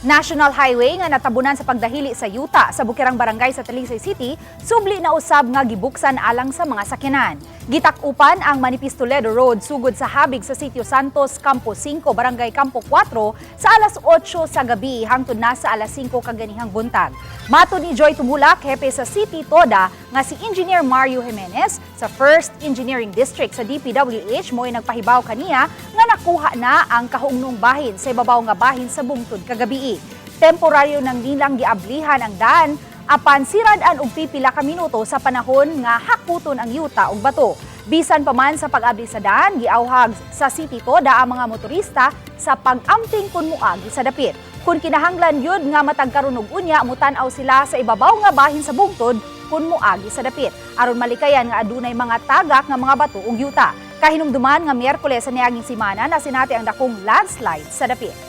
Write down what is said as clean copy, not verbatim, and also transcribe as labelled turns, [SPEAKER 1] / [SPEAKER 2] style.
[SPEAKER 1] National Highway nga natabunan sa pagdahili sa yuta sa Bukirang Barangay sa Talisay City, subli na usab nga gibuksan alang sa mga sakyanan. Gitakupan ang Manipis Toledo Road sugod sa habig sa Sitio Santos, Campo 5, Barangay Campo 4 sa alas 8 sa gabi hangtod na sa alas 5 kaganihang buntag. Matod ni Joy Tumulak, hepe sa City Toda nga si Engineer Mario Jimenez sa 1st Engineering District sa DPWH mo'y nagpahibaw kaniya nga nakuha na ang kahugnong bahin sa ibabaw nga bahin sa bungtod kagabi. Temporaryo nang nilang giablihan ang daan apan sirad-an og pipila ka minuto sa panahon nga hakuton ang yuta ug bato. Bisan pa man sa pag-abli sa daan, giawhag sa City Toda ang mga motorista sa pag-amping kun moagi sa dapit. Kung kinahanglan yun nga matag karon og unya, mutan-aw sila sa ibabaw nga bahin sa bungtod kun moagi sa dapit, aron malikayan nga adunay mga tagak nga mga bato ug yuta. Kahinumduman nga Miyerkules sa niaging simana na sinati ang dakong landslide sa dapit.